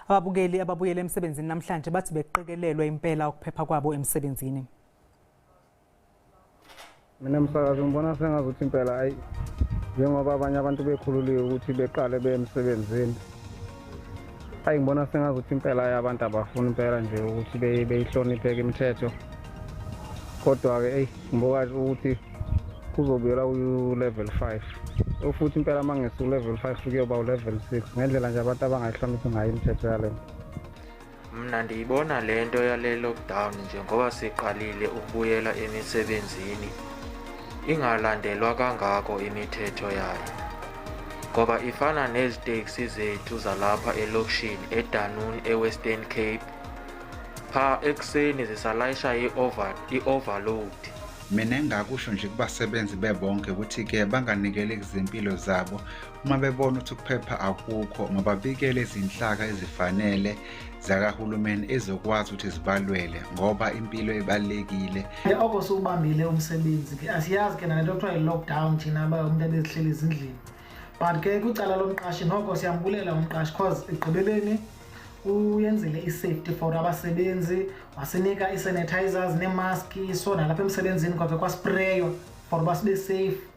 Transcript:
Ababukeli ababuyele emsebenzini namhlanje bathi beqikelelwe impela ukuphepha kwabo emsebenzini. Mina msakazi ngibona sengazuthi impela ayi njengoba abanye abantu bekhululiwe ukuthi beqale beye emsebenzini ayi ngibona sengazuthi impela ayi abantu abafuni impela nje ukuthi beyihlonipheke imithetho kodwa-ke eyi ngibuka ukuthi kuzobuyela ku-level 5 futhi impela uma ngesu-level 5 kuyoba u-level 6 ngendlela nje abantu abangayihloniphi ngayo imithetho yale nto. Mna ndiyibona le nto yale lockdown njengoba siqalile ukubuyela emisebenzini ingalandelwa kangako imithetho yayo ngoba ifana nezi teksi zethu zalapha elokishini eDunoon eWestern Cape pha ekuseni zisalayisha i-overload. Mina engingakusho nje kubasebenzi bebonke ukuthi-ke banganikeli izimpilo zabo uma bebona ukuthi ukuphepha akukho mababikele izinhlaka ezifanele zakahulumeni ezokwazi ukuthi zibalwele ngoba impilo ibalulekile. Oko siwubambile umsebenzi ke asiyazi ke nale nto kuthiwa yi-lockdown thina uba umntu ebezihleli ezindlini but ke kwicala lomqashi noko siyambulela umqashi cause ekugqibeleni uyenzile i-safety for abasebenzi wasinika ii-sanitizers neemaski so nalapha emsebenzini kwakhe kwaspreywa for uba sibe safe.